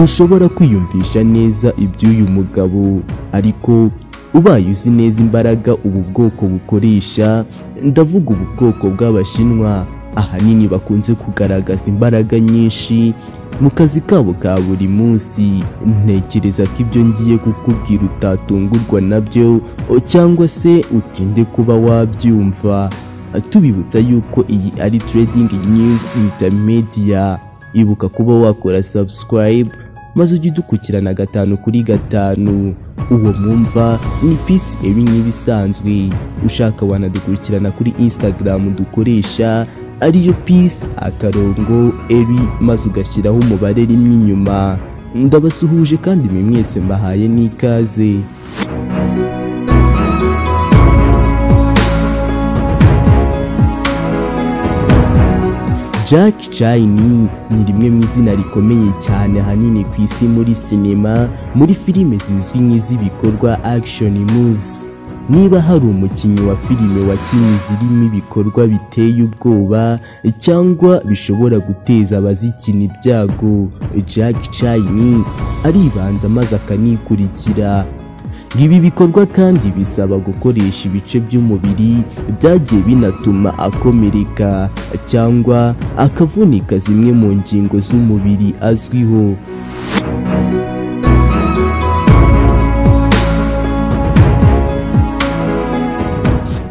Ntushobora kwiyumvisha neza iby'uyu mugabo, ariko ubaye uzi neza imbaraga ubu bwoko bukoresha, ndavuga ubu bwoko bw'Abashinwa ahanini bakunze kugaragaza imbaraga nyinshi mu kazi kabo ka buri munsi. Ntekereza ko ibyo ngiye kukubwira utatungurwa nabyo cyangwa se utinde kuba wabyumva. Tubibutsa yuko iyi ari Trading News Intermedia. Ibuka kuba wakora subscribe maze ujye udukurikirana 5 kuri 5. Uwo mwumva ni Peace Eri nk'ibisanzwe. Ushaka wanadukurikirana kuri Instagram dukoresha ariyo Peace akarongo Eri maze ugashyiraho umubare 1 inyuma. Ndabasuhuje kandi mwe mwese mbahaye n'ikaze. Jackie Chan ni rimwe mu izina rikomeye cyane ahanini ku isi muri sinema, muri filime zizwi nk'iz'ibikorwa action movies. Niba hari umukinnyi wa filime wakinnye zirimo ibikorwa biteye ubwoba cyangwa bishobora guteza abazikina ibyago, Jackie Chan aribanza maze akanikurikira. Ibi bikorwa kandi bisaba gukoresha ibice by'umubiri byagiye binatuma akomereka cyangwa akavunika zimwe mu ngingo z'umubiri azwiho.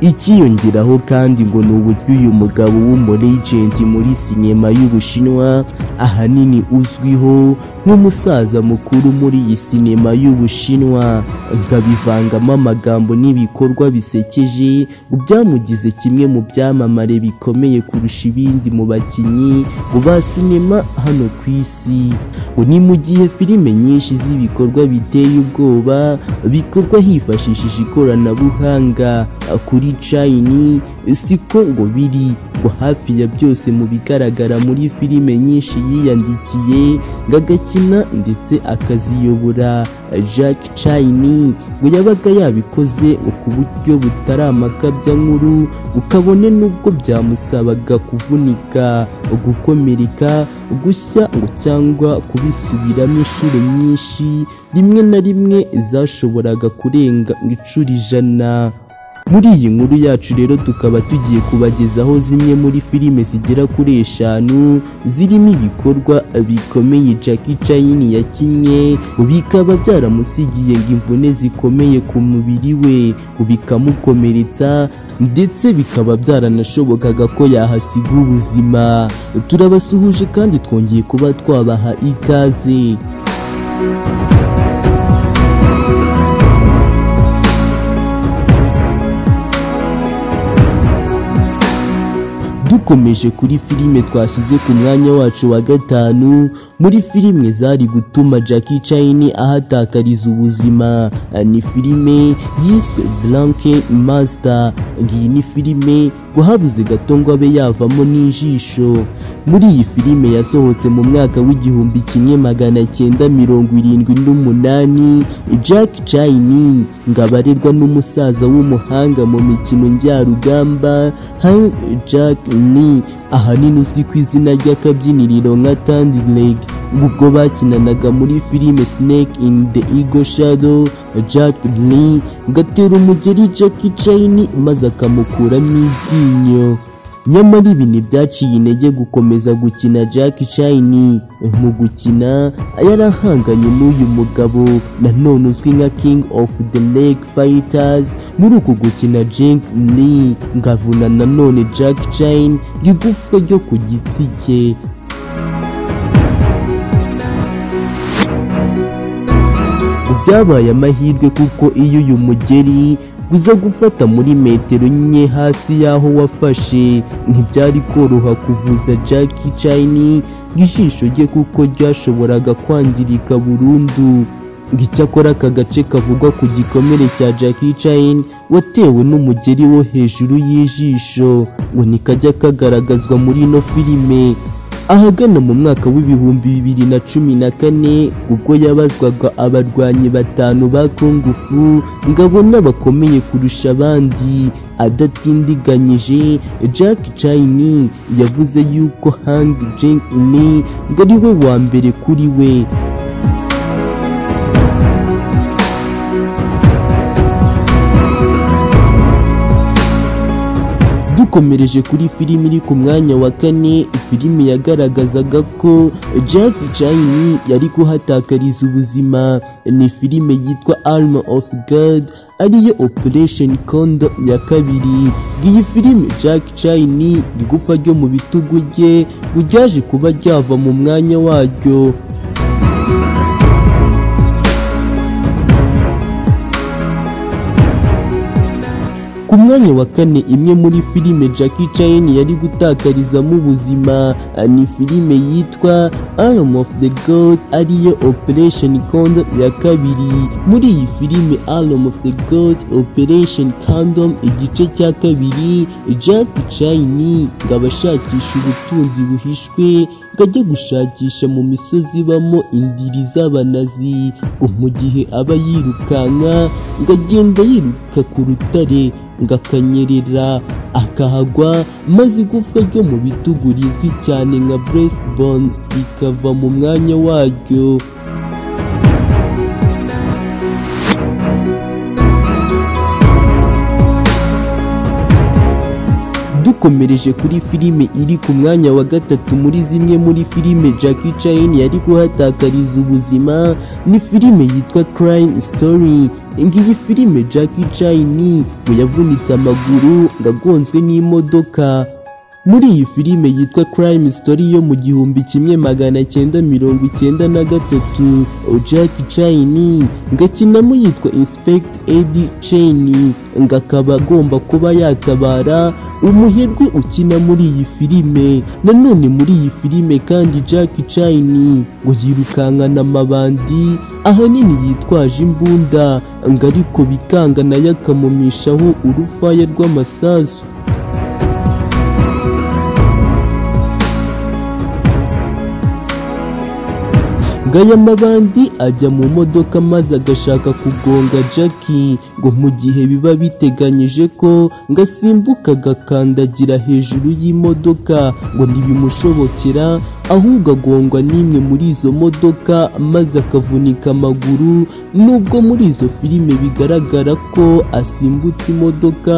Ikiyongeraho kandi ngo ni uburyo uyu mugabo w'umulegend muri sinema y'Ubushinwa ahanini uzwiho nk'umusaza mukuru muri iyi sinema y'Ubushinwa, nkabivangamo amagambo n'ibikorwa bisekeje byamugize kimwe mu byamamare bikomeye kurusha ibindi mu bakinnyi ba sinema hano ku isi. Ngo ni mu gihe filime nyinshi z'ibikorwa biteye ubwoba bikorwa hifashishije ikoranabuhanga, kuri Chan siko ngo biri, ngo hafi ya byose mu bigaragara muri filime nyinshi yiyandikiye ngagakina ndetse akaziyobora, Jackie Chan ngo yabaga yabikoze ku buryo butari amakabya nkuru, ukabone nubwo byamusabaga kuvunika, gukomereka, gushya ngo cyangwa kubisubiramo inshuro nyinshi, rimwe na rimwe zashoboraga kurenga inshuro 100. Muri iyi nkuru yacu rero tukaba tugiye kubagezaho zimwe muri filime zigera kuri 5 zirimo ibikorwa bikomeye Jackie Chan yakinnye, bikaba byaramusigiye imvune zikomeye ku mubiri we, bikamukomeretsa ndetse bikaba byaranashobokaga ko yahasiga ubuzima. Turabasuhuje kandi twongeye kuba twabaha ikaze. Dukomeje kuri filime twashyize ku mwanya wacu wa 5 muri filime zari gutuma Jackie Chan ahatakariza ubuzima, ni filime yiswe Drunken Master. Ngiyi ni filime ngo habuze gato ngo abe yavamo n'ijisho. Muri iyi filime yasohotse mu mwaka w'1978, Jackie Chan ngo abarerwa n'umusaza w'umuhanga mu mikino njyarugamba Hang Jack Lee, ahanini uzwi ku izina ry'akabyiniriro nka Tandleg. Ubwo bakinanaga muri filime Snake in the Eagle Shadow, Jack Lee gatera umugeri Jackie Chan maze akamukuramo iryinyo. Nyamara ibi ntibyaciye intege gukomeza gukina Jackie Chan. Mu gukina yarahanganye n'uyu mugabo nanone uzwi nka King of the Lake Fighters. Muri uku gukina Jack Lee ngavuna nanone Jackie Chan igufwa ryo ku gitsi cye. Byabaye amahirwe kuko iyo uyu mugeri uza gufata muri metero 4 hasi yaho wafashe, ntibyari koroha kuvuza Jackie Chan ijisho rye kuko ryashoboraga kwangirika burundu. Icyakora aka gace kavugwa ku gikomere cya Jackie Chan watewe n'umugeri wo hejuru y'ijisho ngo ntikajya kagaragazwa muri ino filime. Ahagana mu mwaka w'2014 ubwo yabazwaga abarwanyi 5 ba Kung Fu ngabona bakomeye kurusha abandi, adatindiganyije Jackie Chan yavuze yuko Hang Jing Lee ngo ari we wa mbere kuri we. Dukomereje kuri filimi iri ku mwanya wa kane, filimi yagaragazaga ko Jackie Chan yari kuhatakariza ubuzima, ni filime yitwa Arm of God ariyo Operation Condor ya kabiri. Iyi filime Jackie Chan igufa ryo mu bitugu rye ryaje kuba ryava mu mwanya waryo. Ku mwanya wa kane, imwe muri filime Jackie Chan yari gutakarizamo ubuzima ni filime yitwa Arm of the God ariyo Operation Condor ya kabiri. Muri iyi filime Arm of the God Operation Condor igice cya kabiri, Jackie Chan ngo abashakisha ubutunzi buhishwe ngajya gushakisha mu misozi ibamo indiri z'abanazi, ngo mu gihe aba yirukanka ngagenda yiruka ku rutare ngakanyerera akahagwa, maze igufwa ryo mu bitugu rizwi cyane nka breastbone rikava mu mwanya waryo. Dukomereje kuri filime iri ku mwanya wa gatatu muri zimwe muri filime Jackie Chan yari kuhatakariza ubuzima, ni filime yitwa Crime Story. Ngiyi filime Jackie Chan ngo yavunitse amaguru ngagonzwe n'imodoka. Muri iyi filime yitwa Crime Story yo mu 1993, Jackie Chan ngakinamo yitwa Inspector Eddie Chen, ngakaba agomba kuba yatabara umuherwe ukina muri iyi filime. Nanone muri iyi filime kandi Jackie Chan ngo yirukankana amabandi ahanini yitwaje imbunda, ngo ariko bikanga nayo akamumishaho urufaya rw'amasasu. Ngaya mabandi ajya mu modoka maze agashaka kugonga Jackie, ngo mu gihe biba biteganyije ko ngasimbuka gakandagira hejuru y'imodoka, ngo ntibimushobokera ahubwo agongwa n'imwe muri izo modoka maze akavunika amaguru. Nubwo muri izo filime bigaragara ko asimbutse imodoka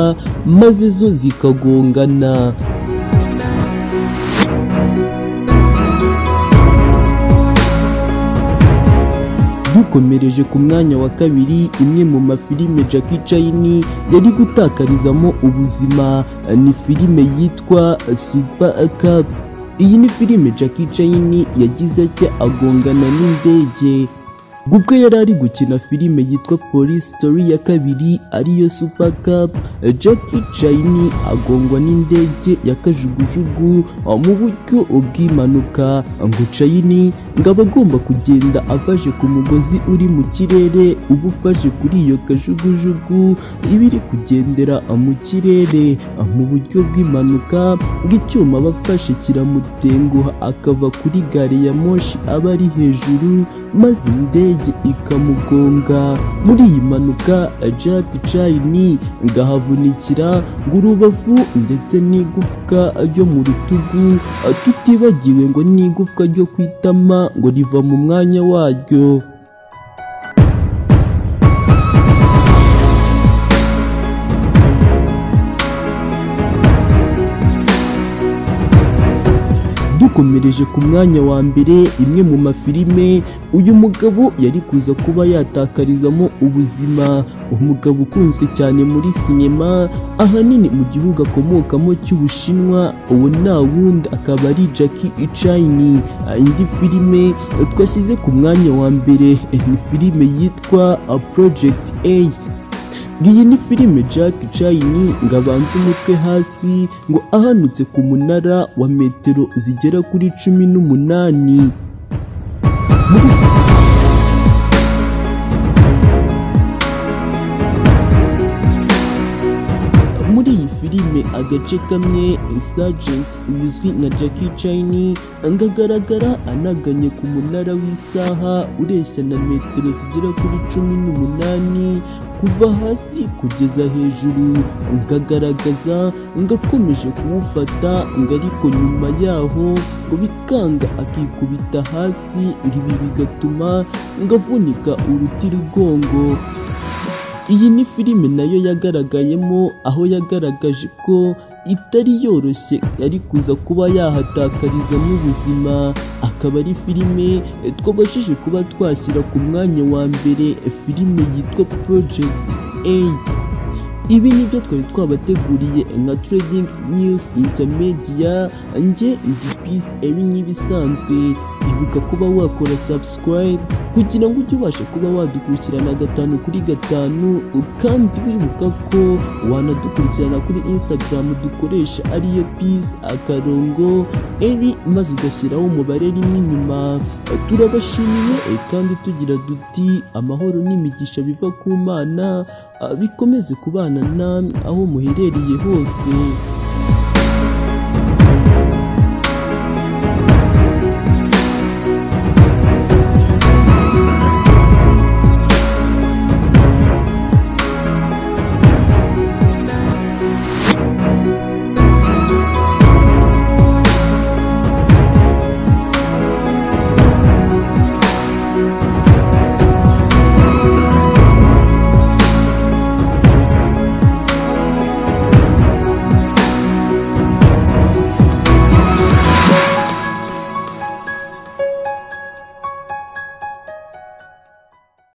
maze zo zikagongana. Dukomereje ku mwanya wa kabiri, imwe mu mafilime Jackie Chan yari gutakarizamo ubuzima ni filime yitwa Super Cup. Iyi ni filime Jackie Chan yagize ati agongana n'indege. Ubwo yari ari gukina filime yitwa Police Story ya kabiri ariyo Super Cup, Jackie Chan agongwa n'indege ya kajugujugu mu buryo bw'impanuka. Ngo Chan ngo aba agomba kugenda afashe ku mugozi uri mu kirere uba ufashe kuri iyo kajugujugu iba iri kugendera mu kirere mu buryo bw'impanuka, bw'icyuma abafashe kiramutenguha akava kuri gare ya moshi aba ari hejuru maze indege ikamugonga. Muri iyi mpanuka Jackie Chan ngahavunikira ngo urubavu ndetse n'igufwa ryo mu rutugu, tutibagiwe ngo n'igufwa ryo kwitama ngo riva mu mwanya waryo. Dukomereje ku mwanya wa mbere, imwe mu mafilime uyu mugabo yari kuza kuba yatakarizamo ubuzima, umugabo ukunzwe cyane muri sinema ahanini mu gihugu akomokamo cy'Ubushinwa, uwo nta wundi akaba ari Jackie Chan. Indi filime twashyize ku mwanya wa mbere ni filime yitwa Project A. Ngiyi ni filime Jackie Chan ngo abanze umutwe hasi ngo ahanutse ku munara wa metero zigera kuri 18. Muri iyi filime agace kamwe Sergeant uzwi nka Jackie Chan ngagaragara anaganye ku munara w'isaha ureshya na metero zigera kuri 18 kuva hasi kugeza hejuru, ngagaragaza ngakomeje kuwufata ngo ariko nyuma yaho ngo bikanga akikubita hasi, ngo ibi bigatuma ngavunika urutirigongo. Iyi ni filime nayo yagaragayemo, aho yagaragaje ko itari yoroshye, yari kuza kuba yahatakariza n'ubuzima. Akaba ari filime twabashije kuba twashyira ku mwanya wa mbere, filime yitwa Project A. Ibi nibyo twari twabateguriye nka Trading News Intermedia. Njye ndi Peace Eri nk'ibisanzwe. Ibuka kuba wakora subscribe kugira ngo ujye ubasha kuba wadukurikirana 5 kuri 5, kandi wibuka ko wanadukurikirana kuri Instagram dukoresha ariyo Peace akarongo Eri, maze ugashyiraho umubare 1 inyuma. Turabashimiye kandi tugira duti amahoro n'imigisha biva ku Mana bikomeze kubana namwe aho muherereye hose.